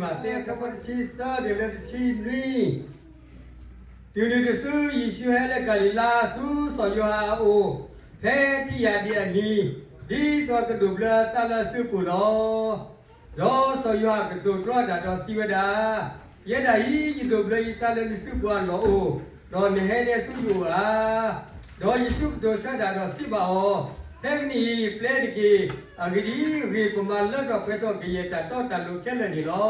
မးသဲအဆၢဖိတဆံသၢတုၤလၢတဆံနွံ, တုၤနုၤတစု ယ့ၣ်ၡူးဟဲလၢကၤလံၤလါဆူစီၤယိၤဟၣ်အအိၣ်, ဖဲထံၣ်ယၤဒံးအနံၤ, ဒ်သိးကဒိးဘျၢအသးလၢအစုပူၤလီၤ. ဒီးစီၤယိၤဟၣ်ကတိၤတြီတၢ်ဒီးစံးဝဲဒၣ်, ယဲဒၣ်အံၤ ယဒိးဘျၢယသးလၢနစုပူၤအလီၢ်အိၣ်, ဒီးနဟဲဒဲဆူယအိၣ်ဧါ. ဒီးယ့ၣ်ၡူးကတိၤဆၢတၢ်ဒီးစံးဘၣ်အီၤ, ဖဲမနံၤအံၤ ပျဲတက့ၢ်. အဂ့ၢ်ဒ်အံၤ, ဂ့ၤပမၤလၢထီၣ်ပှဲၤထီၣ်ကယဲၢ်တၢ်တီတၢ်လိၤခဲလၢာ်န့ၣ်လီၤ. တုၤ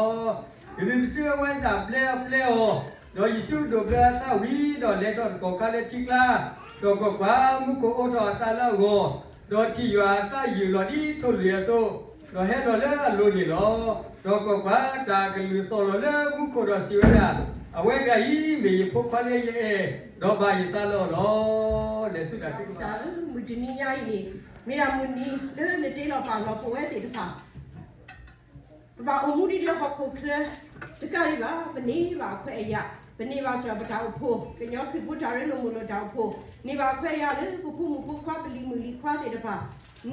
နုၤတစုအဝဲသ့ၣ်ဘျဲအီၤပျဲအီၤ, ဒီးယ့ၣ်ၡူးဒိးဘျၢအသးဝံၤဒီးလဲၤထီၣ်တကီၢ်ခါလၢထံကျါ, ဒီးကွၢ်ကွၢ်, မူခိၣ်အိးထီၣ်အသးလၢအဂီၢ်, ဒီးထံၣ်ယွၤအသးယုာ်လီၤဒ်ထိၣ်လွံၣ်အသိး, ဒီးဟဲလီၤလၢအလိၤန့ၣ်လီၤ. ဒီးကွၢ်ကွၢ်, တၢ်ကလုၢ်သီၣ်လီၤလၢမူခိၣ်ဒီးစံးဝဲဒၣ်, အဝဲတဂၤအံၤ မ့ၢ်ယဖိခွါလၢယအဲၣ်, ဒီးဘၣ်ယသးလၢအီၤလီၤ. လဲၤဆူတၢ်သံကွၢ်. ကစၢ်ဧၢ, မုၢ်တနံၤညါအံၤန့ၣ်, မ့ၢ်ဒၣ်မုၢ်နံၤလၢနတ့လီၤပာ်လီၤပဝဲသ့ၣ်တဖၣ် ပဘၣ်အိၣ်မူဒံးလၢဟီၣ်ခိၣ်ချၢတကးဒံးဘၣ်, ပန့ၢ်ဘၣ်အခွဲးအယာ်, ပန့ၢ်ဘၣ်စ့ၢ်ကီးပတၢ်အိၣ်ဖှိၣ်, ကညီခရံာ်ဖိတၢ်ရ့လိာ်မုာ်လိာ်တၢ်အိၣ်ဖှိၣ်, န့ၢ်ဘၣ်အခွဲးအယာ်လၢပဖိမုၣ်ဖိခွါ ပလံၤမုၣ်လံၤခွါသ့ၣ်တဖၣ်,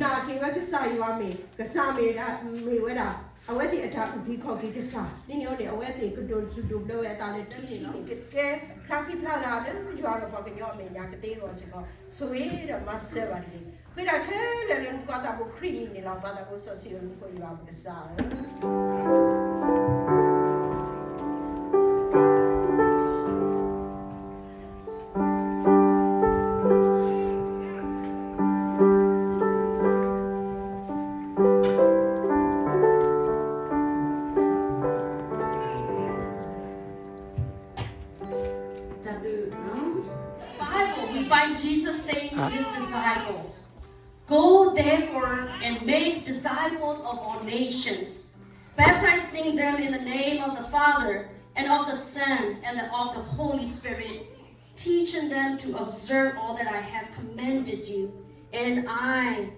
နာ်က့ၤဝဲကစၢ်ယွၤမ့ၢ်, ကစၢ်မ့ၢ်ဒၣ်, မ့ၢ်ဝဲဒၣ်, အဝဲသ့ၣ်အတၢ်အုၣ်က့ၤခီၣ်က့ၤကစၢ်, ဒ်န့ၣ်အဃိန့ၣ် အဝဲသ့ၣ်ကဒိးစူၣ်ဒိးဘျၢဝဲအသးလၢထံန့ၣ်လီၤ. ကကဲဖျါဃံဖျါလၤလၢယွၤဒီးပှၤကညီအမဲာ်ညါကသ့အဂီၢ်စ့ၢ်ကီး, ဆိၣ်ဂ့ၤဒီးမၤစၢၤဘၣ်တက့ၢ်. ဃ့တၢ်ခဲလၢာ်လၢနပှၤသးဘိခရံာ်အမံၤန့ၣ်လီၤ. ပှၤသးဘိစီဆှံဧၢ, မူခိၣ်ယွၤပကစၢ်ဧၢ. တၢ်ဘျုး, Bible, we find Jesus saying to his disciples, Go therefore and make disciples of all nations, baptizing them in the name of the Father and of the Son and of the Holy Spirit, teaching them to observe all that I have commanded you, and I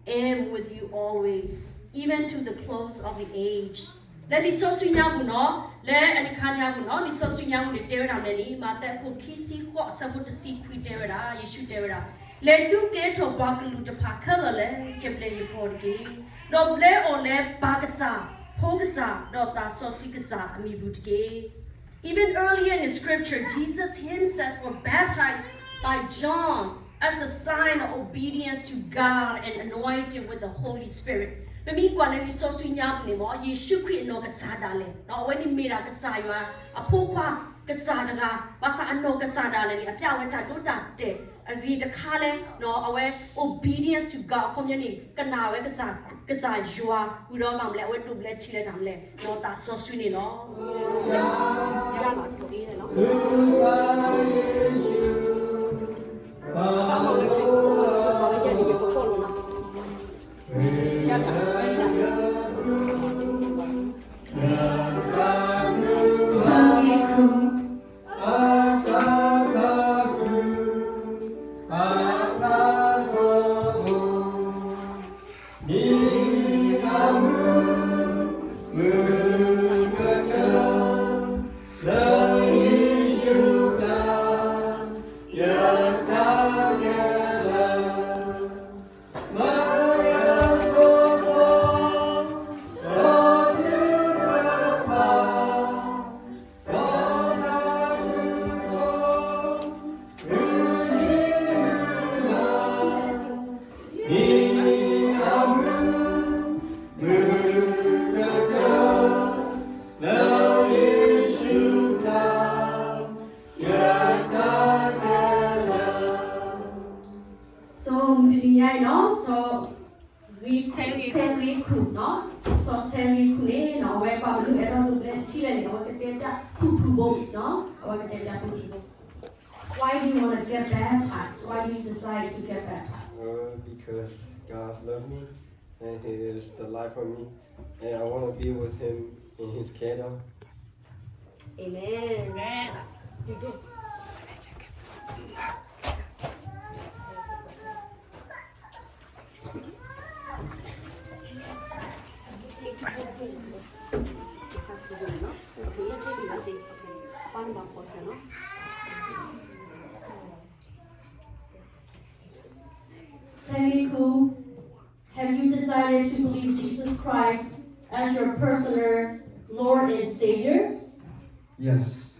am with you always, even to the close of the age. လၢလံာ်စီဆှံညါပူၤနီၤ, လၢအနံၣ်ခါညါပူၤနီၤ, လံာ်စီဆှံညါပူၤန့ၣ် တဲဝဲဒၣ်မနုၤလဲၣ်န့ၣ်, မးသဲအခိၣ်ခံဆံဃိး အဆၢဖိတဆံခွံတဲဝဲဒၣ်, ယ့ၣ်ၡူးတဲဝဲဒၣ်, လဲၤဒုးကဲထီၣ်ပှၤကလုာ်တဖၣ်ခဲလၢာ်လၢယပျဲၢ်ယဘီၣ်တက့ၢ်. ဒီးဘျၢအီၤလၢပၢ်ကစၢ်, ဖိကစၢ်, ဒီးသးစီဆှံကစၢ်အမံၤပူၤတက့ၢ်. Even earlier in the scripture, Jesus himself was baptized by John as a sign of obedience to God and anointed with the Holy Spirit. ပမ့ၢ်ကွၢ်လၢလံာ်စီဆှံညါပူၤန့ၣ်မ့ၢ် ယ့ၣ်ၡူးခရံာ်အနီၢ်ကစၢ်ဒၣ်လဲာ်, အဝဲန့ၣ်မ့ၢ်ဒၣ်ကစၢ်ယွၤအဖိခွါကစၢ်တဂၤ, ဘၣ်ဆၣ်အနီၢ်ကစၢ်ဒၣ်လဲာ်န့ၣ် အပျဲဝဲတၢ်ဒိတၢ်တဲာ်အဂ့ၤတခါလၢ အဝဲ obedience to God အခီပညီန့ၣ် ကနၣ်ဝဲကစၢ်ယွၤ ဝံၤဒီးမၤမလဲၣ်, အဝဲဒိးဘျၢထံလၢတၢ်မလဲၣ်, ဒီးသးစီဆှံန့ၣ်လီၤ. So မုၢ်တနံၤညါအံၤနီၤ, စီၤ Sally Khoo နီၤ, စီၤ Sally Khoo န့ၣ်နီၤ, အဝဲပှၤမနုၤအဲၣ်ဒိးဒိးဘျၢထံလဲၣ်န့ၣ် အဝဲကတဲတၢ်ဖုၣ်ဖုၣ်ဘိနီၤ, အဝဲကတဲတၢ်ဖုၣ်ဖုၣ်ဘိ. Why do you want to get baptized? Why do you decide to get baptized? Uh, because God loves me and He is the life for me, and I want to be with Him in His kingdom. Amen. Amen. You do. Sally Khoo, have you decided to believe Jesus Christ as your personal Lord and Savior. Yes.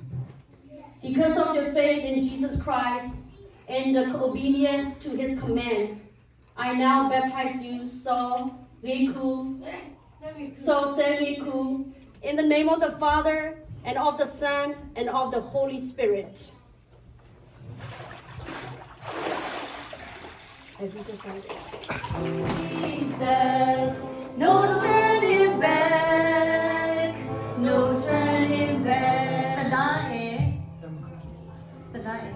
Because of your faith in Jesus Christ and the obedience to his command, I now baptize you, Saul Viku, Saul Seviku, in the name of the Father, and of the Son, and of the Holy Spirit. Jesus, no turning back, no turning back. သဒါအံၤ, သဒါအံၤ.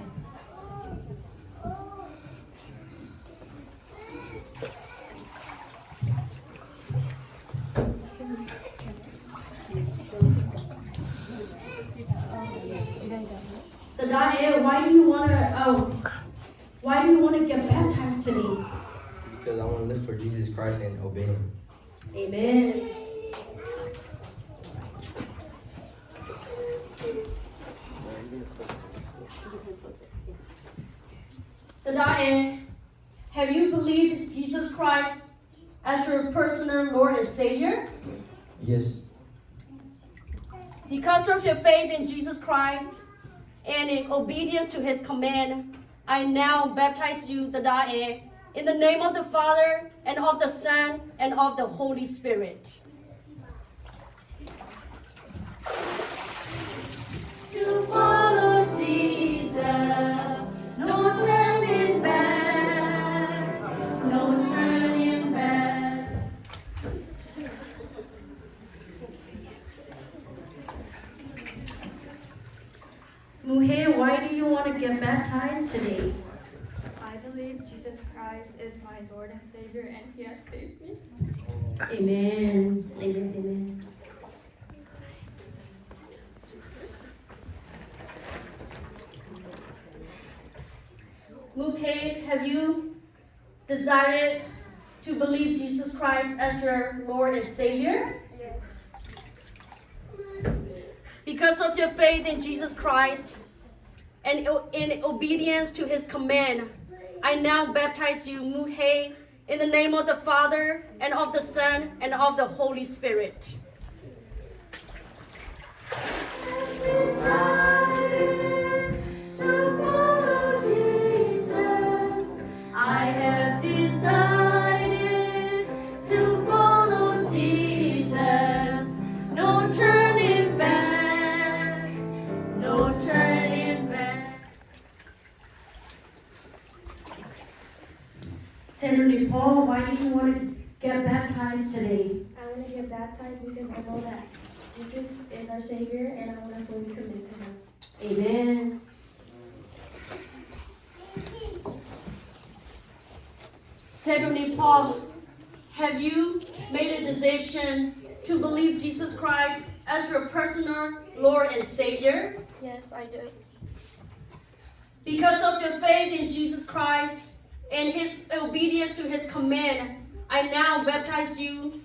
သဒါအံၤ, why do you want to, oh, why do you want to get baptized today? Because I want to live for Jesus Christ and obey him. Amen. Thada, have you believed Jesus Christ as your personal Lord and Savior? Yes. Because of your faith in Jesus Christ and in obedience to his command, I now baptize you, Thada, in the name of the Father, and of the Son, and of the Holy Spirit. To follow Jesus, no turning back, no turning back. Muhé, why do you want to get baptized today? I believe Jesus Christ is my Lord and Savior, and he has saved me. Amen. Amen. Amen. Muhé, have you decided to believe Jesus Christ as your Lord and Savior? Yes. Because of your faith in Jesus Christ and in obedience to his command, I now baptize you, Muhé, in the name of the Father, and of the Son, and of the Holy Spirit. Decided to follow Jesus. I have decided to follow Jesus. No turning back, no turning back. Saturday, Paul, why do you want to get baptized today? I want to get baptized because I know that Jesus is our Savior and I want to fully commit to Him. Amen. Saturday, Paul, have you made a decision to believe Jesus Christ as your personal Lord and Savior? Yes, I do. Because of your faith in Jesus Christ and his obedience to his command, I now baptize you,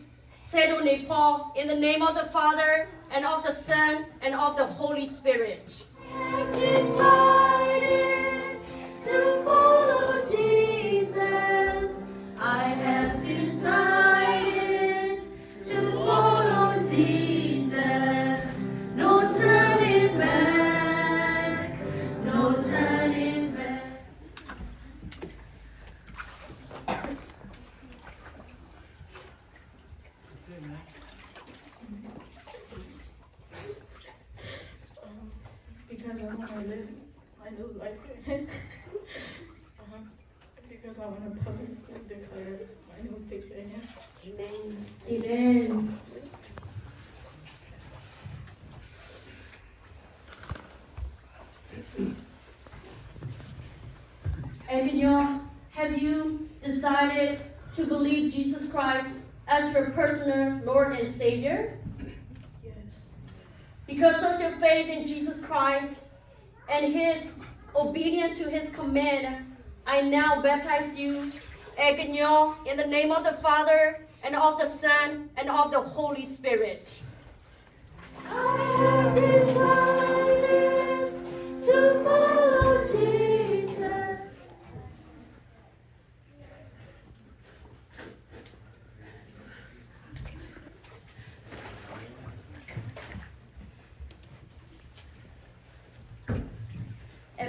Saturday, Paul, in the name of the Father, and of the Son, and of the Holy Spirit. I have decided to follow Jesus. I have decided to follow Jesus. No turning back, no turning back. Um, because I want to live my new life. Um, because I want to publicly declare my new faith in Him. Amen. Amen. Have you, have you decided to believe Jesus Christ as your personal Lord and Savior? Yes. Because of your faith in Jesus Christ and his obedience to his command, I now baptize you, အဲၣ်ကညီ, in the name of the Father, and of the Son, and of the Holy Spirit. I have decided to follow Jesus.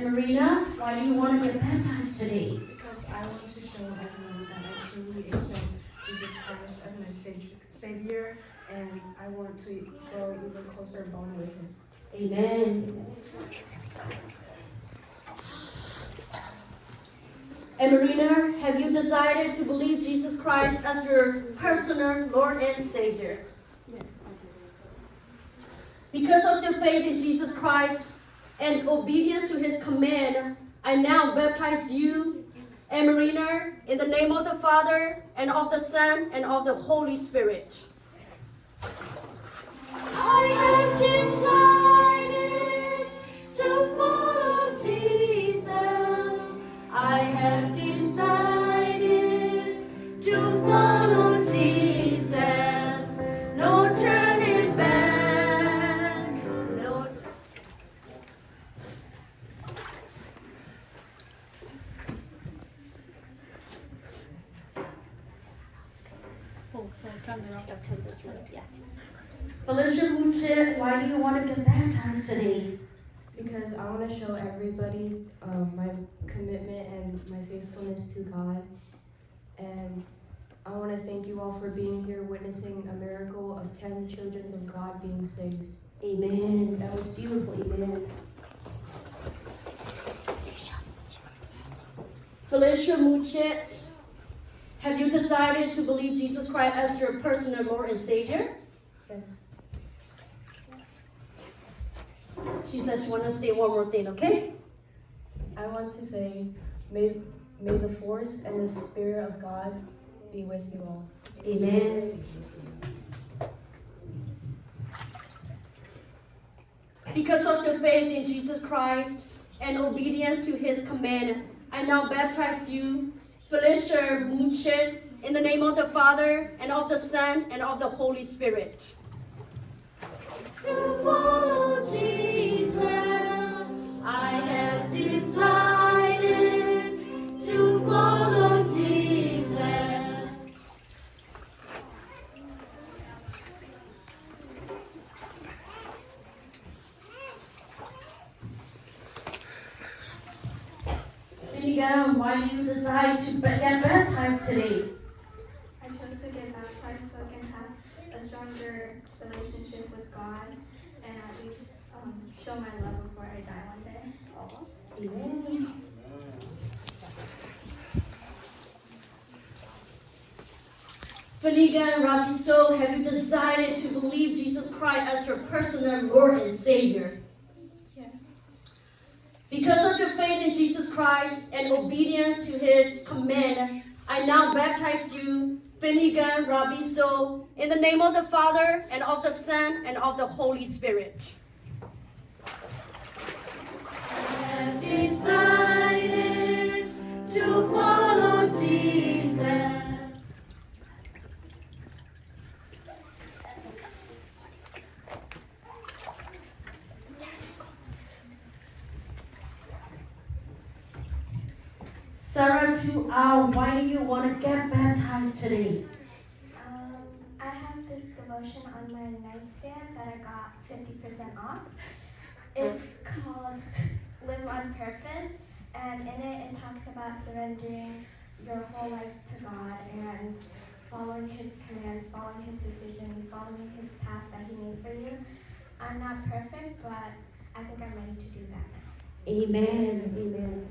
Marina, why do you want to get baptized today? Because I want to show everyone that I truly accept Jesus Christ as my Savior, Savior, and I want to grow even closer bond with Him. Amen. And Marina, have you decided to believe Jesus Christ as your personal Lord and Savior? Yes, I do. Because of your faith in Jesus Christ and obedience to His command, I now baptize you, Emerina, in the name of the Father, and of the Son, and of the Holy Spirit. I have decided to follow Jesus. I have decided to follow Jesus. No turning back. No. Felicia Muchet, why do you want to get baptized today? Because I want to show everybody um, my commitment and my faithfulness to God. And I want to thank you all for being here witnessing a miracle of ten children of God being saved. Amen. That was beautiful. Amen. Felicia Muchet, have you decided to believe Jesus Christ as your personal Lord and Savior? Yes. She says she wants to say one more thing, okay? I want to say, may, may the force and the Spirit of God be with you all. Amen. Because of your faith in Jesus Christ and obedience to His command, I now baptize you, Felicia Muchet, in the name of the Father, and of the Son, and of the Holy Spirit. To follow Jesus, I have decided to follow Jesus. Finnegan, why do you decide to ba- get baptized today? I chose to get baptized so I can have a stronger relationship with God and at least um, show my love before I die one day. Amen. Finnegan Rabiso, have you decided to believe Jesus Christ as your personal Lord and Savior? Yes. Because of your faith in Jesus Christ and obedience to His command, I now baptize you, Finnegan Rabiso, in the name of the Father, and of the Son, and of the Holy Spirit. I have decided to follow Jesus. Sarah Tuau, why do you want to get baptized today? Um, I have this devotion on my nightstand that I got fifty percent off. It's called Live on Purpose, and in it, it talks about surrendering your whole life to God and following His commands, following His decision, following His path that He made for you. I'm not perfect, but I think I'm ready to do that now. Amen. Amen.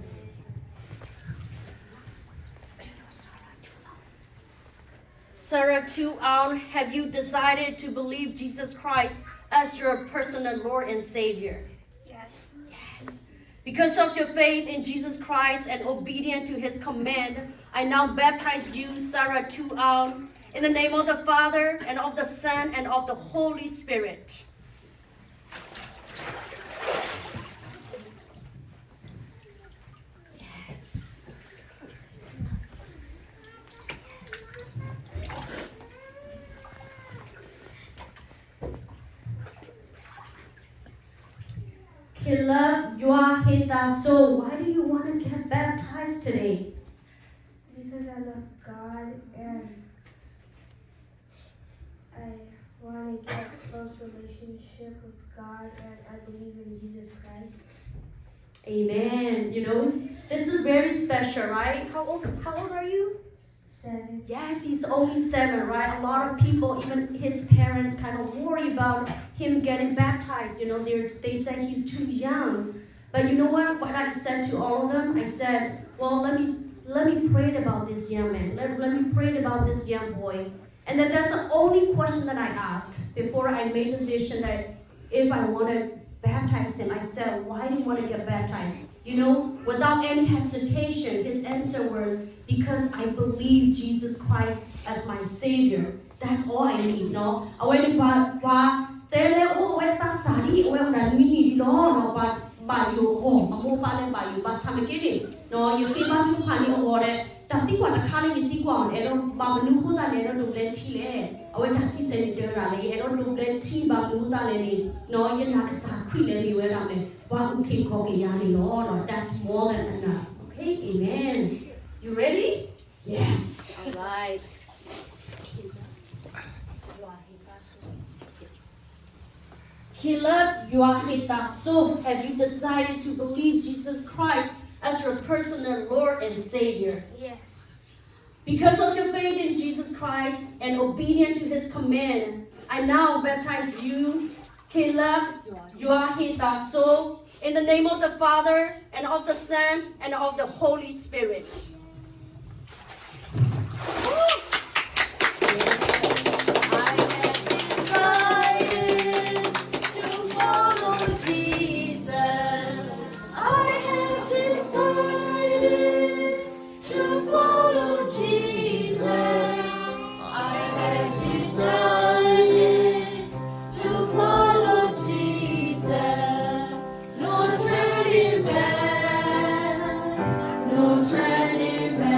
Sarah Tuau, have you decided to believe Jesus Christ as your personal Lord and Savior? Yes. Yes. Because of your faith in Jesus Christ and obedient to His command, I now baptize you, Sarah Tuau, in the name of the Father, and of the Son, and of the Holy Spirit. Yes. Caleb Yuahetaso, why do you want to get baptized today? Because I love God and I want to get a close relationship with God and I believe in Jesus Christ. Amen. You know, this is very special, right? How old, how old are you? Seven. Yes, he's only seven, right? A lot of people, even his parents, kind of worry about him getting baptized. You know, they they said he's too young. But you know what? What I said to all of them, I said, well, let me let me pray about this young man. Let, let me pray about this young boy. And then that's the only question that I asked before I made the decision that if I want to baptize him. I said, why do you want to get baptized? You know, without any hesitation, his answer was, because I believe Jesus Christ as my Savior. That's all I need, နော်. အဝဲန့ၣ် ပှၤ ပှၤတဲလၢအိၣ်ဝဲသးစၢ်လံ အဝဲအိၣ်ဒၣ်နွံနံၣ်လံလီၤ ဒီးပှၤဘၣ်ယိၣ်အဂီၢ် အမိၢ်အပၢ်လၢဘၣ်ယိၣ် ဘၣ်ဆၣ်မ့ၢ်က့န့ၣ် ယဃ့ဘါထုကဖၣ်န့ၢ်အဂီၢ်ဒီး တၢ်သံကွၢ်တခါလၢယသံကွၢ်အီၤန့ၣ် အဲၣ်ဒိးဘၣ်မနုၤအဃိသတးန့ၣ် အဲၣ်ဒိးဒိးဘျဲထံလဲၣ်. အဝဲတၢ်စံးဆၢန့ၣ်တဲဝဲဒၣ်လၢ ယအဲၣ်ဒိးဒိးဘျဲထံဘၣ်မနုၤအဃိသတးလဲၣ်န့ၣ် ယနာ်ကစၢ်ခရံာ်လဲၣ်န့ၣ်ဝဲဒၣ်န့ၣ် ပှၤအုၣ်က့ၤခီၣ်က့ၤယၤန့ၣ်လီၤ. That's more than enough. Okay, amen. You ready? Yes. All right. Caleb, you are Hitaso. Have you decided to believe Jesus Christ as your personal Lord and Savior? Yes. Because of your faith in Jesus Christ and obedient to his command, I now baptize you, Caleb, you are Hitaso, in the name of the Father, and of the Son, and of the Holy Spirit. I have decided to follow Jesus. I have decided to follow Jesus. I have decided to follow Jesus. No turning back. No turning back.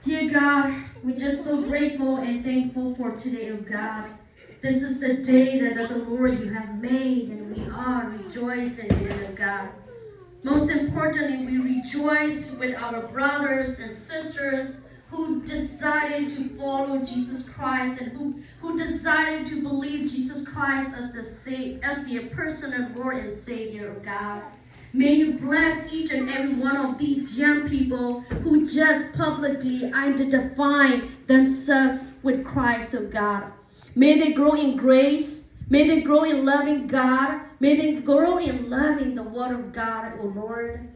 Dear God, we're just so grateful and thankful for today, oh God. This is the day that, that the Lord you have made, and we are rejoicing in it, oh God. Most importantly, we rejoiced with our brothers and sisters who decided to follow Jesus Christ and who, who decided to believe Jesus Christ as the sa-, as their personal Lord and Savior, oh God. May you bless each and every one of these young people who just publicly identify themselves with Christ, oh God. May they grow in grace. May they grow in loving God. May they grow in loving the Word of God, oh Lord.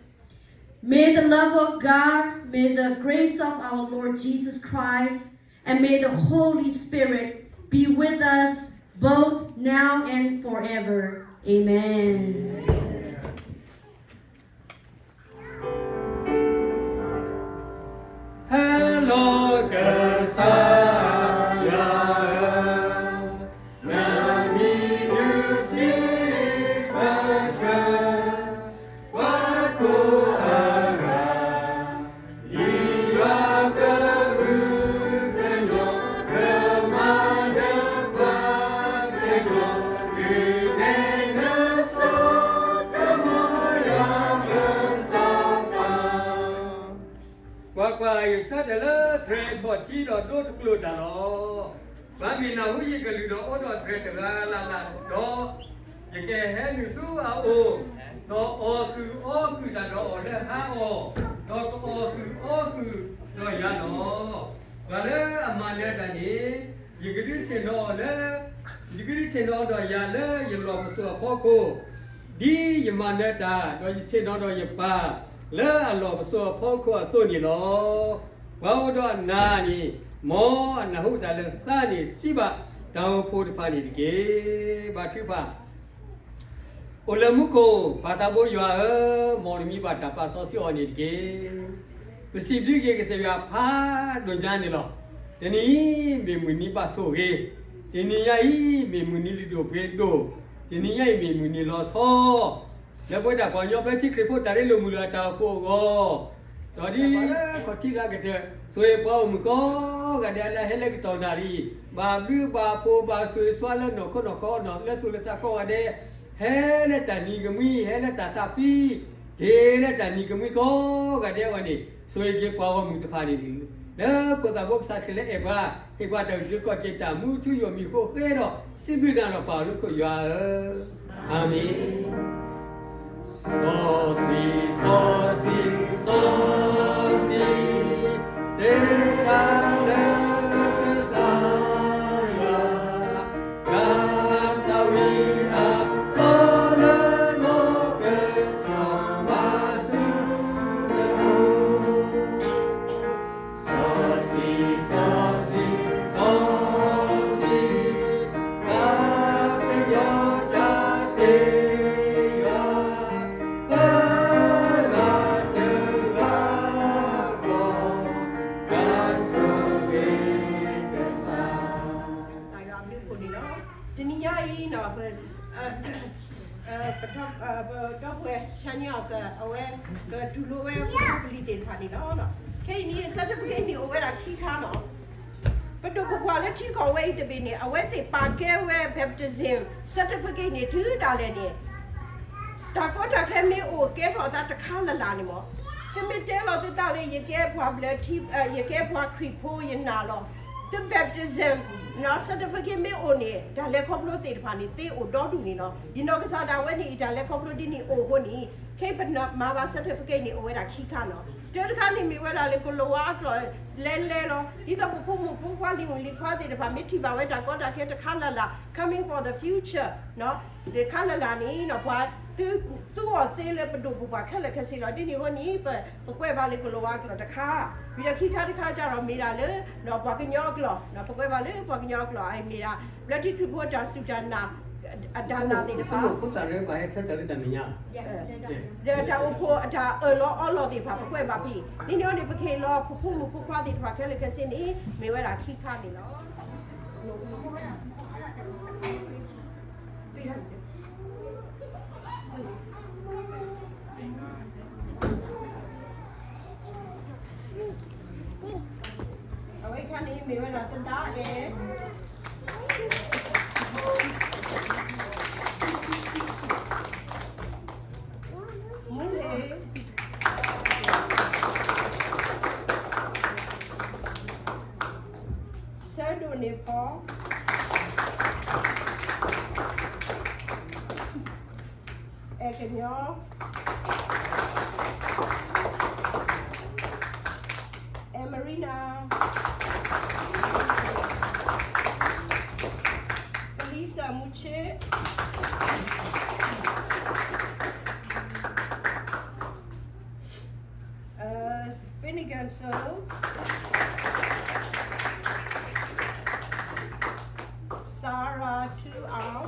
May the love of God, may the grace of our Lord Jesus Christ, and may the Holy Spirit be with us both now and forever. Amen. Hello, ကစၢ်ယွၤဧၢ, နမံၤဒုးစံးဘၣ်ထွဲ ကွၢ်ကွၢ်, ယဆၢထၢၣ်လၢ တြဲၤခီၣ်ထံးဒီးဒိတကျိာ်တၢ်လီၤ. ဘၣ်မ့ၢ်နၢ်ဟူယကလုၢ်ဒီးအိၣ်ဒီးတြဲၤတဂၤလၢ်လၢ်ဒီး, ယကဟဲနုာ်ဆူအအိၣ်, ဒီးအီၣ်ကုၢ်အီကုၢ်တၢ်ဒီးအီၣ်လၢဟါအီၣ်, ဒီးကအီၣ်ကုၢ်အီကုၢ်ဒီးယၤလီၤ. ပှၤလၢအမၤနၢၤတၢ်န့ၣ်, ယကဒုးဆ့ၣ်နီၤအီၤလၢ, ယကဒုးဆ့ၣ်နီၤအီၤဒီးယၤလၢယလီၢ်ပစိာ်အဖီခိၣ်, ဒ်ယမၤနၢၤတၢ်, ဒီးယဆ့ၣ်နီၤဒီးယပၢ်, လၢအလီၢ်ပစိာ်အဖီခိၣ်အသိးန့ၣ်လီၤ. ပှၤအိၣ်ဒီးအနၢ်န့ၣ်, မ်အနၢ်ဟူတၢ်လၢသးန့ၣ်စံးဘၣ်တၢ်အိၣ်ဖှိၣ်တဖၣ်န့ၣ်တက့ၢ်. ဘါထုကဖၣ် အိၣ်လၢမူခိၣ် ပၢ်သးဘိယွၤဧၢ, မ်နမံၤဘၣ်တၢ်ပာ်စီဆှံအီၤန့ၣ်တက့ၢ်. ပစံးဘျုးက့ၤကစၢ်ယွၤဖးဒိၣ်ညါန့ၣ်လီၤ. တနံၤအံၤမ့ၢ်မုၢ်နံၤဘၣ်ဆိၣ်ဂ့ၤ, တနံၤညါအံၤမ့ၢ်မုၢ်နံၤလုၢ်ဒိၣ်ပှ့ၤဒိၣ်, တနံၤညါအံၤမ့ၢ်မုၢ်နံၤလီၤဆီ လၢပဝဲဒၣ်ပှၤကညီဘျၢထံခရံာ်ဖိတၢ်ရ့လိာ်မုာ်လိာ်အတၢ်အိၣ်ဖှိၣ်အဂီၢ်, ဒီးဒ်ခီၣ်ထံးလၢအကတၢၢ်, ဆိၣ်ဂ့ၤပှၤဂီၢ်မုၢ်ကိးဂၤဒဲးလၢအဟဲလၢကတီၢ်နၣ်ရံၣ်, ဘၣ်ဘျုးဘၣ်ဖှိၣ်ဘၣ်ဆိၣ်ဂ့ၤဆိၣ်ဝါလၢနီၢ်ခိနီၢ်ခီနီၢ်လၢသူၣ်လၢသးကိးဂၤဒဲး, ဟဲလၢတၢ်နံၤကမှံ ဟဲလၢတၢ်သးဖှံ, က့ၤလၢတၢ်နံၤကမှံကိးဂၤဒဲးအဂီၢ်န့ၣ်, ဆိၣ်ဂ့ၤက့ၤပှၤဂီၢ်မုၢ်တဖၣ်န့ၣ်, လၢခိၣ်သးဘိကစၢ်ခရံာ်လၢအဲၣ်ပှၤ, ဟ့ၣ်ပှၤတၢ်အုၣ်က့ၤခီၣ်က့ၤတၢ်မူထူယိာ်မံၤဃိဃ့ဒီး, စံးဘျုးနၤဒီးပာ်အီၤလၢခိၣ်ယွၤဧၢ, အၤမ့ၣ်. စီဆှံ, စီဆှံ, စီဆှံ, သ့တၢ်လၢကစၢ်ယွၤ, တၢ်သးဝံၣ်အသီလၢဂီၤကထီၣ်မၤဆူနအိၣ်. စီဆှံ, စီဆှံ, စီဆှံ, တၢ်ကညီတၢ်သ့ယွၤ, သၢဂၤတဂၤဃီ, တၢ်ဆိၣ်ဂ့ၤကစၢ်. ကစၢ်ယွၤအဘျုးအဖှိၣ်န့ၣ်လီၤ. တနံၤညါအံၤ, ပ, ပဒီပုၢ်ဝဲၢ် ဆါညါအီၤ အဝဲကတူၢ်လိာ်ဝဲပဖိပလံၤသ့ၣ်တဖၣ်န့ၣ်လီၤ. ခဲအံၤန့ၣ် certificate န့ၣ်အိၣ်ဝဲဒၣ်ခံခါလီၤ. ပဒိၣ်ပပှၢ်လၢထံကီၢ်ဝဲအံၤတဘ့ၣ်န့ၣ် အဝဲသ့ၣ်ပာ်ကဲဝဲ baptism certificate န့ၣ် တုၤဒၣ်လဲာ်န့ၣ် တၢ်ကီတၢ်ခဲမ့ၢ်အိၣ်ကဲထီၣ်အသးတခါလၢ်လၢ်န့ၣ်မ့ၢ်, သုမ့ၢ်တဲလီၤသုသးလၢ ယကဲပှၤဘျၢထံ, ယကဲပှၤခရံာ်ဖိယနာ်လီၤ. သု baptism, certificate မ့ၢ်အိၣ်န့ၣ် တၢ်လဲၤခီဖျိသ့ၣ်တဖၣ်န့ၣ် သ့အိၣ်ဒီဒူၣ်န့ၣ်လီၤ. ယနီၢ်ကစၢ်ဒၣ်ဝဲန့ၣ်အံၤ တၢ်လဲၤခီဖျိဒ်န့ၣ်အိၣ်အဃိန့ၣ်, ခဲအံၤပမၤဘၣ် certificate န့ၣ် အိၣ်ဝဲဒၣ်ခံခါလီၤ. တၢတခါန့ၣ်မ့ၢ်ဝဲဒၣ်လၢကလံးဝါအကျိာ်လဲလဲလီၤ. ဒ်သိးပဖိမုၣ်ဖိခွါလံၤမုၣ်လံၤခွါသ့ၣ်တဖၣ် မ့ၢ်ထံၣ်ဘၣ်ဝဲတၢ်ကီတၢ်ခဲတခါလၢ်လၢ်, coming for the future တခါလၢ်လၢ်န့ၣ် ပှၤသူအီၤသ့လၢပဒိၣ်ပပှၢ်ခဲလၢာ်ခဲဆ့လီၤ. ဒ်န့ၣ်အဃိန့ၣ် ပကွဲးဘၣ်လၢကလံးဝါအကျိာ်တခါ, ဝံၤဒီးခံခါတခါကဒီးမ့ၢ်ဒၣ်လၢ ပှၤကညီအကျိာ်, ပကွဲးဘၣ်လၢပှၤကညီအကျိာ် အမ့ၢ်ဒၣ် ဘျၢထံခရံာ်ဖိတၢ်စူၢ်တၢ်နာ်, အတၢ်နာ်သ့ၣ်တဖၣ်, ဒီးတၢ်အိၣ်ဖှိၣ်အတၢ်အၢၣ်လီၤအီလီၤသ့ၣ်တဖၣ် ပကွဲးဘၣ်ဖဲအံၤ, ဒ်န့ၣ်အဃိန့ၣ် ပကဟ့ၣ်လီၤပဖိမုၣ်ဖိခွါသ့ၣ်တဖၣ်ခဲလၢာ်ခဲဆ့န့ၣ် မ့ၢ်ဝဲဒၣ်ခံခါန့ၣ်လီၤ. အဝဲခါန့ၣ်မ့ၢ်ဝဲဒၣ်သဒါအဲၣ်, မူဟ့ၣ်, ဆၢဒိၣ်န့ၣ်ဖီ, အဲၣ်ကညီ, အဲၣ်မရံနၤ, ဖလံစၢၣ်မူဆ့, Finnegan Solo, Sarah Tuong,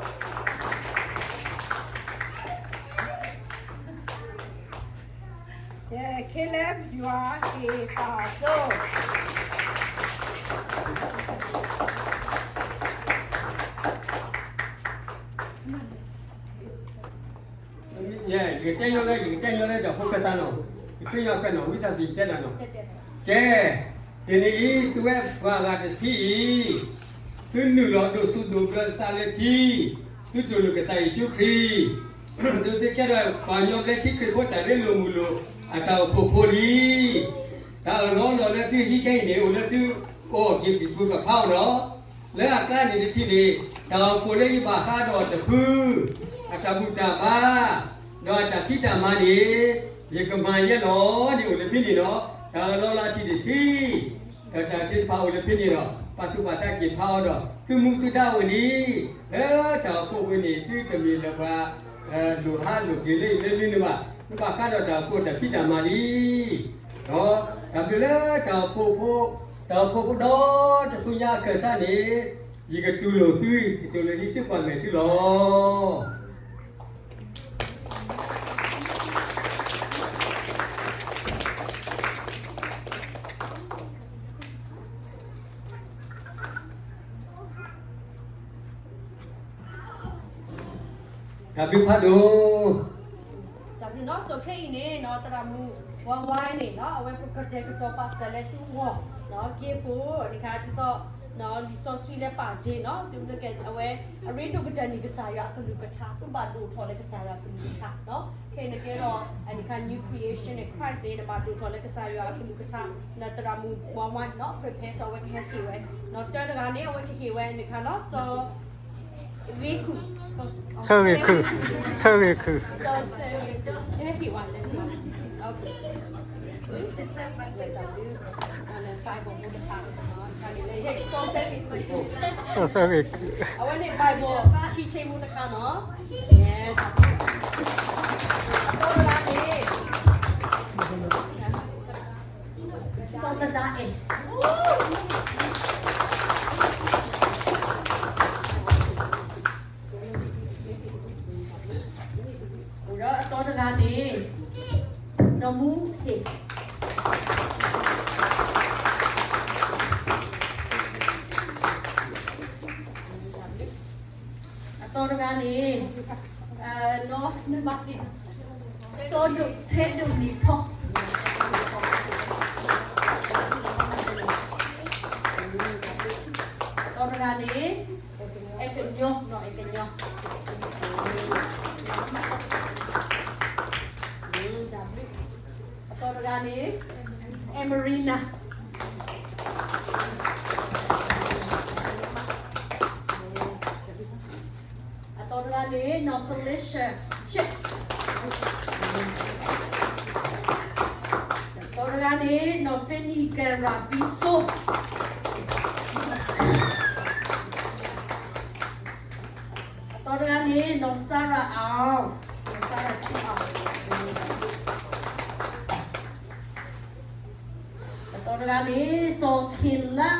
Caleb Yua K Faso. ယကတဲညီလၢ ယကတဲညီလၢတၢ်ဖိခၢၣ်စးနီၤ, ယဃ့ယွၤကနီၤ ဝံသးစူၤယတဲတၢ်နီၤ, ကဲ, တနံၤအံၤ သုဝဲပှၤဂၤတဆံအံၤ, သုနုာ်လီၤဒိးဆူၣ်ဒိးဘျၢသးလၢထံ, သုတူၢ်လိာ်ကစၢ်ယ့ၣ်ၡူးခရံာ်, သုကဲထီၣ်ပှၤကညီဘျၢထံခရံာ်ဖိတၢ်ရ့လိာ်မုာ်လိာ် အတၢ်အိၣ်ဖှိၣ်ဖိလံ. တၢ်အၢၣ်လီၤအီလီၤလၢသုဟံးခဲအံၤန့ၣ် အိၣ်လၢသုအိၣ်က့ၤပူၤကဖးအီၤဒီး လၢအကျါန့ၣ်တထံၣ်န့ၣ်, တၢ်အိၣ်ဖှိၣ်လၢယဘၣ်ဃးဒီးတဖု, အတၢ်ဘူၣ်တၢ်ဘါ, ဒီးအတၢ်ဖံးတၢ်မၤန့ၣ်, ယကမၤယဲလီၤန့ၣ် အိၣ်လၢဖဲန့ၣ်ဒီး, တၢ်အၢၣ်လီၤလီၤထံၣ်တဆံ, ဒီးတၢ်သ့ၣ်တဖၣ်အိၣ်လၢဖဲန့ၣ်ဒီး, ပာ်သူၣ်ပာ်သးက့ၤဖးအီၤဒီး သုမူသုဒါအိၣ်န့ၣ်, လၢတၢ်အိၣ်ဖှိၣ်ဝဲန့ၣ် သုတမ့ၢ်လၢပှၤ လိၣ်ဟးလိၣ်က့ၤလၢအံၤလၢလံန့ၣ်ဘၣ်, မ့ၢ်ဘၣ်ဃးဒီးတၢ်အိၣ်ဖှိၣ်တၢ်ဖံးတၢ်မၤလံ. ဒီးတၢ်ဘျုးလၢတၢ်အိၣ်ဖှိၣ်ဖိ, တၢ်အိၣ်ဖှိၣ်ဖိဒီတဖုညါအခၢၣ်စးန့ၣ်, ယကတူၢ်လိာ်သု, ယတူၢ်လိာ်ဟံးစုကွၢ်မဲာ်သုလီၤ. တၢ်ဘျုးဖးဒိၣ်. တၢ်ဘျုးနီၢ်စိခဲအံၤန့ၣ် သရၣ်မုၣ်ဝါဝါန့ၣ် အဝဲပကတဲာ်ကတီၤပာ်စၢၤလၢသုဂီၢ် က့ဖိ နခါဒ်သိး လံာ်စီဆှံလၢပာ်က့ၤနီၤ သုကဲ အဝဲ အရ့ဒိၣ်ကတၢၢ်န့ၣ် ကစၢ်ယွၤအကလုၢ်ကထါ သုဘၣ်ဒိၣ်ထီၣ်လၢကစၢ်ယွၤအကလုၢ်ကထါ ခဲအံၤနကဲထီၣ် နခါ new creation in Christ န့ၣ် နဘၣ်ဒိၣ်ထီၣ်လၢကစၢ်ယွၤအကလုၢ်ကထါ နသရၣ်မုၣ်ဝါဝါနီၤ prepare စီၤအဝဲကဟဲက့ၤဝဲ နီၤ တၢတဂၤန့ၣ် အဝဲကဟ့ၣ်ဝဲ နခါနီၤ စီၤ ဂ့ၤခုၣ် ဆၢဂ့ၤခုၣ် ဆၢဂ့ၤခုၣ် ကဟဲက့ၤဝဲ စီၤဆၢဂ့ၤခုၣ် အဝဲန့ၣ် Bible ခံဆ့မူတခါနီၤ အတီတဂၤန့ၣ် စီၤသဒါအဲၣ် ဒီးအတီတဂၤန့ၣ် နီၢ်မူဟ့ၣ် အတီတဂၤန့ၣ် စီၤဒိၣ်ဆဲဒိၣ်နံၤဖီ အတီတဂၤန့ၣ် အဲၣ်ကညီ နီၢ်အဲၣ်ကညီ အတီတဂၤန့ၣ် အဲၣ်မရံနၤ အတီတဂၤန့ၣ် နီၢ် Felicia Chit အတီတဂၤန့ၣ် နီၢ် Fanny ကရၤဘံစိ အတီတဂၤန့ၣ် နီၢ် Sarah အီၤ နီၢ် Sarah ထူအီၤ အတီတဂၤန့ၣ် စီၤခ့လး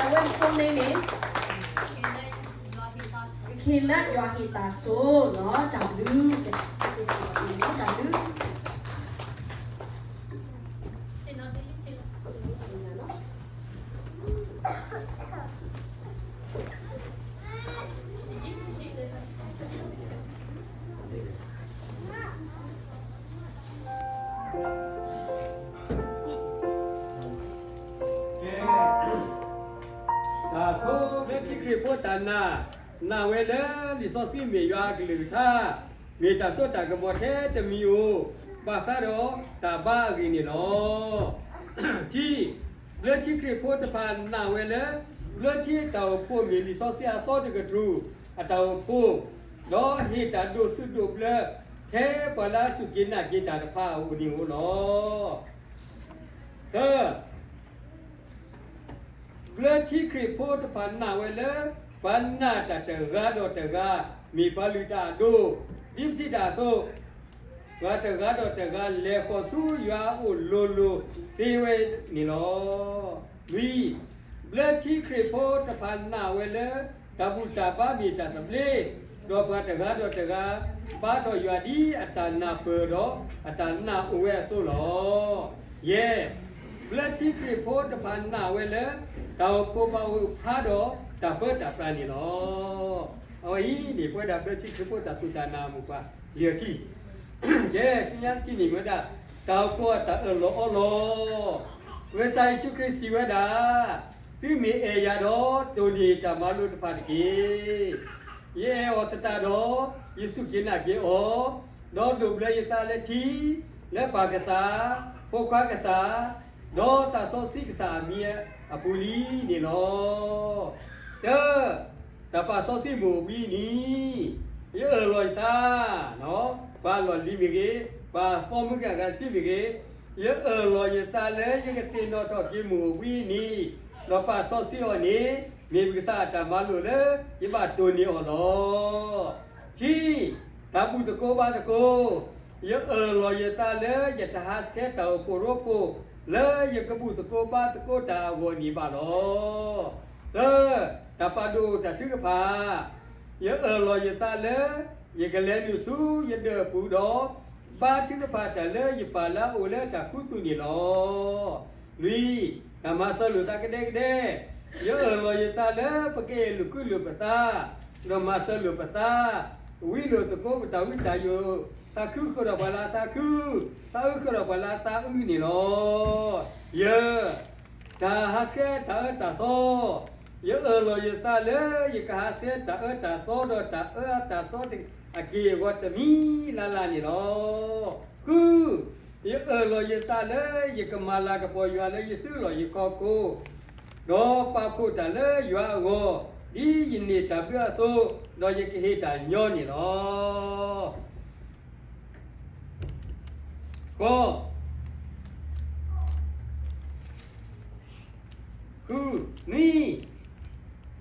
အဝဲ full name န့ၣ် ခ့လးယွၤဟ့ၣ်တၢ်စိနီၤ တၢ်ဘျုး တၢ်ဘျုး တၢ်ဆိဘျၢထံခရံာ်ဖိတၢ်နာ်, နာ်ဝဲလၢလံာ်စီဆှံမ့ၢ်ယွၤအကလုၢ်ကထါ, မ့ၢ်တၢ်စိတၢ်ကမီၤထဲတမံၤဧိၤ, ဘၣ်ဃးဒီးတၢ်ဘါအဂ့ၢ်န့ၣ်လီၤ. ထံ, ဘျၢထံခရံာ်ဖိတဖၣ်နာ်ဝဲလၢ ဘျၢထံအတၢ်အိၣ်ဖှိၣ်မ့ၢ်လံာ်စီဆှံအသီတကတြူၢ်အတၢ်အိၣ်ဖှိၣ်, ဒီးဟ့ၣ်တၢ်ဒိးစူးဒိးဘျၢ ထဲပှၤလၢအစူၢ်က့ၤနာ်က့ၤတၢ်တဖၣ်အအိၣ်န့ၣ်ဧိၤလီၤ. သၢ, ဘျၢထံခရံာ်ဖိတဖၣ်နာ်ဝဲလၢ ပှၤနာ်တၢ်တဂၤဒီးတဂၤ မ့ၢ်ပှၤလုၢ်တၢ်အဒိ, ဒ်ပစံးတၢ်အသိး, ပှၤတဂၤဒီးတဂၤလဲၤဃီၤဆူယွၤအအိၣ်လိၤလိၤသ့ဝဲန့ၣ်လီၤ. လွံၢ်, ဘျၢထံခရံာ်ဖိတဖၣ်နာ်ဝဲလၢ တၢ်ဘူၣ်တၢ်ဘါမ့ၢ်တၢ်သဘျ့, ဒီးပှၤတဂၤဒီးတဂၤ ဘါထီၣ်ယွၤဒ်အတၢ်နၢ်ပၢၢ်ဒီးအတၢ်နာ်အိၣ်ဝဲအသိးလီၤ. ယဲၢ်, ဘျၢထံခရံာ်ဖိတဖၣ်နာ်ဝဲလၢ တၢ်အိၣ်ဖှိၣ်ဘၣ်အိၣ်ဖျါဒီးတၢ်ပၢတၢ်ပြးန့ၣ်လီၤ. အဝဲအံၤန့ၣ် ပဝဲဒၣ်ဘျၢထံခရံာ်ဖိတၢ်စူၢ်တၢ်နာ်အမိၢ်ပှၢ် ယဲၢ်ထံၣ် ယဲၢ်ဆူညါတထံၣ်န့ၣ်မ့ၢ်ဝဲဒၣ် တၢ်အိၣ်ဖှိၣ်အတၢ်အၢၣ်လီၤအီလီၤ. ပကစၢ်ယ့ၣ်ၡူးခရံာ်စံးဝဲဒၣ်, သုမ့ၢ်အဲၣ်ယၤဒီး တိၢ်န့ၢ်တၢ်မၤလိာ်တဖၣ်တက့ၢ်. ယအဲၣ်အီၤသတးဒီး ယစူၢ်က့ၤနာ်က့ၤအီၤ, ဒီးဒိးဘျၢယသးလၢထံ, လၢပၢ်ကစၢ်, ဖိခွါကစၢ်, ဒီးသးစီဆှံကစၢ်အမံၤ အပူၤလံန့ၣ်လီၤ. တၢ်, တၢ်ပာ်စီဆှံမိၢ်အိၣ်ဘှံးနံၤ, ယအၢၣ်လီၤယသး, ပှၤလီၢ်လံၤမ့ၢ်ဂ့ၤ, ပှၤသီမုၢ်ကဂၤတဆံမ့ၢ်ဂ့ၤ, ယအၢၣ်လီၤယသးလၢယကသ့ၣ်နီၣ်ထီၣ်က့ၤမိၢ်အိၣ်ဘှံးနံၤ, ဒီးပာ်စီဆှံအီၤန့ၣ် မ့ၢ်ပကစၢ်အတၢ်မၤလိာ်လၢယဘၣ်တိၢ်န့ၢ်အီၤလီၤ. ခံ, တၢ်ဘူၣ်သကိးဘါသကိး, ယအၢၣ်လီၤယသးလၢယတဟးဆှဲးတၢ်အိၣ်ဖှိၣ်ရိဖှိၣ် လၢယကဘူၣ်သကိးဘါသကိးတၢ်အဂီၢ်န့ၣ်ဘၣ်လီၤ. သၢ, တၢ်ပာ်ဒိၣ်တၢ်ထုကဖၣ်, ယအၢၣ်လီၤယသးလၢ ယကလဲၤနုာ်ဆူယဒၢးအပူၤဒီး ဘါထုကဖၣ်တၢ်လၢယပၢ်လၢအအိၣ်လၢတၢ်ခူသူၣ်န့ၣ်လီၤ. လွံၢ်, တၢ်မၤစၢၤလိာ်သးကဒဲကဒဲ, ယအၢၣ်လီၤယသးလၢပကအဲၣ်လိာ်ကွံလိာ်ပသး, ဒီးမၤစၢၤလိာ်ပသး, ဝံလိာ်သကိးပတၢ်ဝံတၢ်ယိာ်, သးခုဃုာ်ဒီးပှၤလၢအသးခု, သးအုးဃုာ်ဒီးပှၤလၢအသးအုးန့ၣ်လီၤ. ယဲၢ်, တၢ်ဟးဆှဲးတၢ်အၢတၢ်သီ, ယအၢၣ်လီၤယသးလၢယကဟးဆှဲးတၢ်အၢတၢ်သီဒီးတၢ်အၢတၢ်သီအက့ၢ်အဂီၤတမံၤလၢ်လၢ်န့ၣ်လီၤ. ဃု, ယအၢၣ်လီၤယသးလၢယကမၤလၤကပီၤယွၤလၢယစုလီၢ်ယခီၣ်ခိၣ်, ဒီးပာ်ဖှိၣ်တၢ်လၢယွၤအဂီၢ်, ဒ်ယန့ၢ်တၢ်ဘျုးအသိး, ဒီးယကဟ့ၣ်တၢ်ညီန့ၣ်လီၤ. ဃိး, ဃု, နွံ,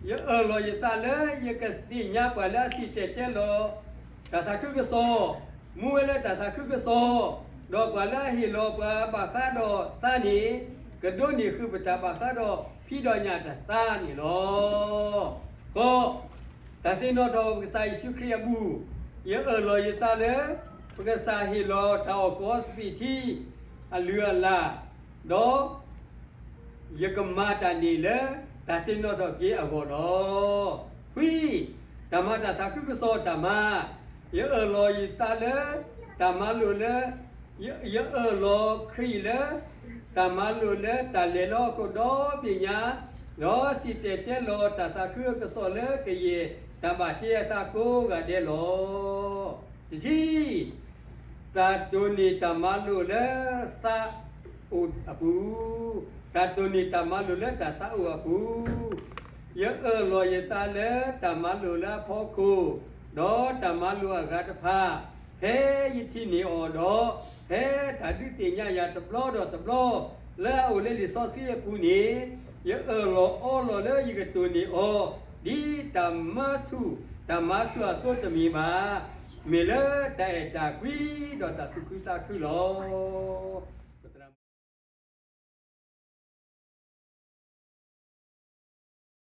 ယအၢၣ်လီၤယသးလၢယကသ့ၣ်ညါပှၤလၢအစံၣ်တဲၤတဲလီၤတၢ်သးခုကစီၣ်, မူဝဲလၢတၢ်သးခုကစီၣ်, ဒီးပှၤလၢအဟ့ၣ်လီၤပှၤဘၣ်ဃးဒီးသးန့ၣ်, ကဒိးန့ၢ်ဃုာ်ပတၢ်ဘၣ်ဃးဒီးဖံးဒီးညၣ်တသးန့ၣ်လီၤ. ဃိး, တၢ်သ့ၣ်နီၣ်ထီၣ်ပကစၢ်ယ့ၣ်ၡူးခရံာ်အဘူၣ်, ယအၢၣ်လီၤယသးလၢ ပကစၢ်ဟ့ၣ်လီၤတၢ်အီၣ်ကူးစပံးထံအလုၢ်အလၢ်, ဒီး ယကမၤတၢ်န့ၣ်လၢတၢ်သ့ၣ်နီၣ်ထီၣ်က့ၤအဂီၢ်လီၤ. ခွံ, တၢ်မၤတၢ်သးခုကစီၣ်တၢ်မၤ, ယအၢၣ်လီၤယသးလၢ တၢ်မၤလိာ်လၢ ယအၢၣ်လီၤခရံာ်လၢ တၢ်မၤလိာ်လၢတၢ်လဲၤလၢဟီၣ်ခိၣ်ဒီဘ့ၣ်ညါ, ဒီးစံၣ်တဲၤတဲလီၤတၢ်သးခုကစီၣ်လၢကယဲၢ် တၢ်ဘၣ်တ့အသးကိးဂၤဒဲးလီၤ. တဆံ, တၢ်တိၢ်န့ၢ်တၢ်မၤလိာ်လၢသးအိၣ်အပူၤ, တၢ်တိၢ်န့ၢ်တၢ်မၤလိာ်လၢတၢ်သးအိၣ်အပူၤ, ယအၢၣ်လီၤယသးလၢတၢ်မၤလိာ်လၢအဖီခိၣ်, ဒီးတၢ်မၤလိာ်အဂၤတဖၣ်, ဖဲယထံၣ်န့ၢ်အီၤဒီး, ဖဲတၢ်ဒုးသ့ၣ်ညါယၤတဘျီဒီးတဘျီ, လၢအအိၣ်လၢလံာ်စီဆှံအပူၤန့ၣ်, ယအၢၣ်လီၤအီလီၤလၢယကတိၢ်န့ၢ်အီၤ, ဒ်တၢ်မၤဆူၣ် တၢ်မၤဆူၣ်အသိးတမ့ၢ်ဘၣ်, မ့ၢ်လၢတၢ်အဲၣ်တၢ်ကွံဒီးတၢ်သူၣ်ခုသးခုလီၤ.